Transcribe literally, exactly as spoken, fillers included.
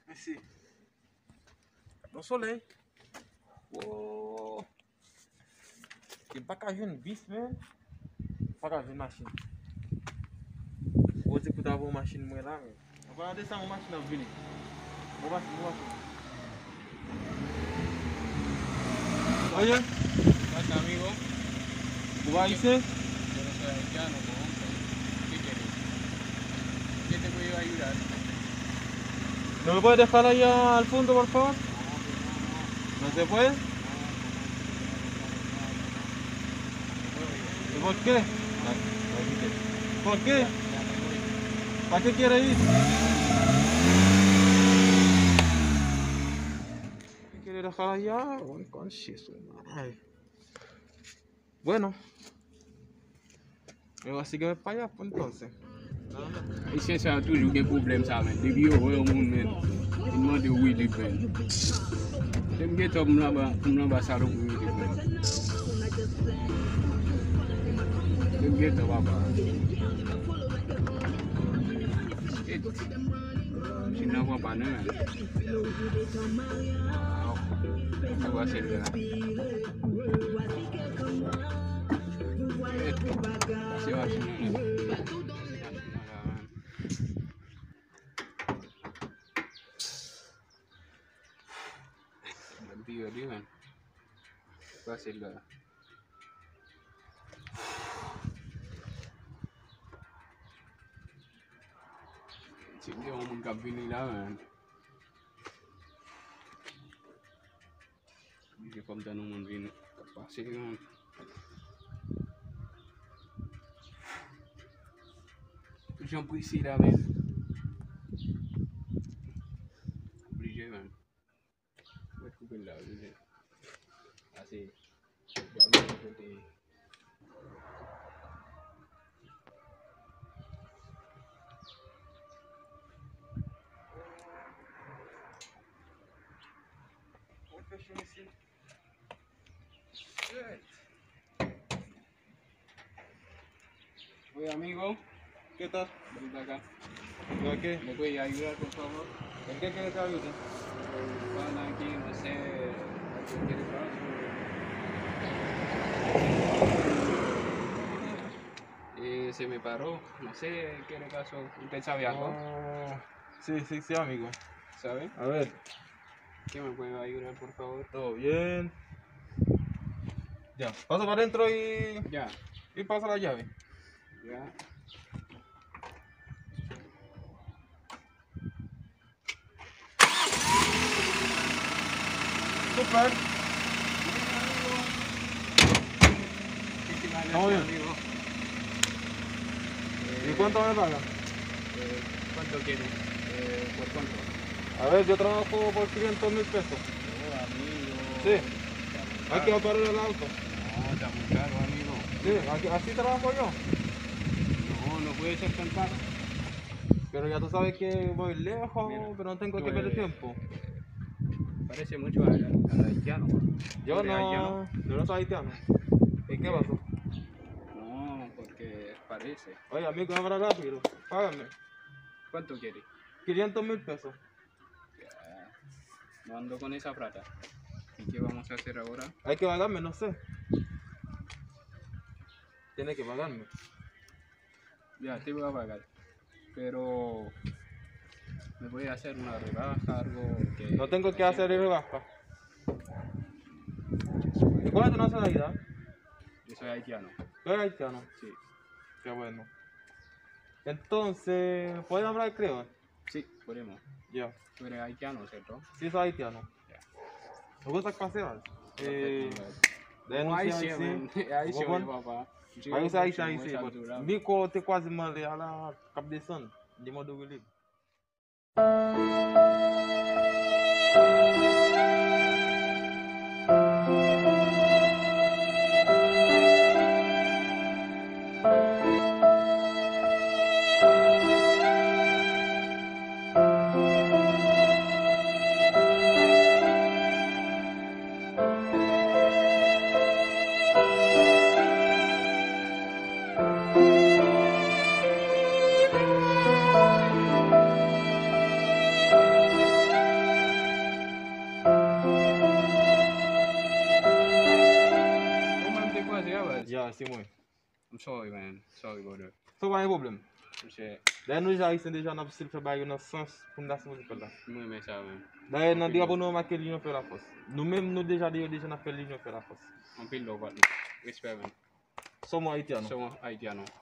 Mesye. Gad yon solèy. Woo. M pa ka jwenn bis, men. M pa ka jwenn machin. Ou di pou ta voye machin mwen la, men. An palan de sa, yon machin ap vini. Bon machin, bon machin. Oye. Pasa, amigo? Ou pa ayisyen? Yo no soy haitiano, pero ¿qué quieres? ¿Qué te puedo ayudar? ¿No me puedes dejar allá al fondo, por favor? No se puede. ¿Y por qué? ¿Por qué? ¿Para qué quiere ir? ¿Qué quiere dejar allá? Bueno, con eso, ay. Bueno. Yo, así que me para allá, pues, entonces. Ayisyen sa yo toujou gen pwoblèm sa, men. Depi yo wè yon moun, men, yo mande w wi li, men. Lè m gentan, m nan ba, m nan ba salopri wi li, men. Lè m gentan, papa. Shit. Shit nan pran pa nou, men. Sa pase la. Shit. Se machin nan, men. Mwen pi rèd wi, men. Pase la. Si m gen yon moun k ap vini la, men. Oblije fò m tann yon moun vini k ap pase, men. Jan prese la, men. Oblije, men. Mwen koupe l la, oblije. Ase, pral mete kote. Mwen fè chou isi. Shit. Oye, amigo. ¿Qué tal? Ven para acá. ¿Para qué? ¿Me puede ayudar, por favor? ¿En qué quiere que ayude? Pana aquí, no sé, cualquier caso. Eh, se me paró, no sé, ¿qué le pasó? ¿Usted sabe algo? Oh, sí, sí, sí, amigo. ¿Sabe? A ver. ¿Qué me puede ayudar, por favor? Todo bien. Ya, pasa para adentro y, ya, y pasa la llave. Ya. Super. Muchísimas gracias, amigo. ¿Y cuánto me paga? Eh, ¿cuánto quiere? Eh, ¿por cuánto? A ver, yo trabajo por quinientos mil pesos. Oh, amigo. Sí. Hay que parar el auto. No, está muy caro, amigo. Sí, aquí, así trabajo yo. No, no puede ser tan caro. Pero ya tú sabes que voy lejos, pero no tengo que perder tiempo. Parece mucho al, al haitiano. Yo no, yo no soy haitiano. ¿Y qué pasó? No, porque parece. Oye, amigo, habla rápido. Págame. ¿Cuánto quiere? Quinientos mil pesos. Ya. No ando con esa plata. ¿Y qué vamos a hacer ahora? Hay que pagarme, no sé. Tiene que pagarme. Ya, te voy a pagar. Pero, ¿me puede hacer una rebaja, algo que... No tengo que hacer rebaja. ¿Y cuál es tu nacionalidad? Yo soy haitiano. ¿Tú eres haitiano? Sí. Qué bueno. Entonces, ¿puedes hablar creol? Sí, podemos. Ya. Tú eres haitiano, ¿cierto? Sí, soy haitiano. Ya. Ou konn sa k pase la? Eh, dèyè nou se Ayisyen, men. Ayisyen, wi, papa. Ayisyen, Ayisyen, Ayisyen. Ni ko te kwaze m ale a la, k ap desann. Li mande w rele. Yeah, baz. Ya, se mwen. I'm sorry, man. Sorry, brother. Sa pa gen pwoblèm. Misye, Dayè nou deja ayisyen deja n ap still fè bagay yo nan sans pou n ta sipoze fè l la. mwen renmen sa, man. Dayè nan Anpil drapo nou make l'union fait la force. Nou menm nou deja deyò deja n ap fè l'union fait la force. Anpil love, partner. Respect, man. Somos haitianos. Somos haitianos.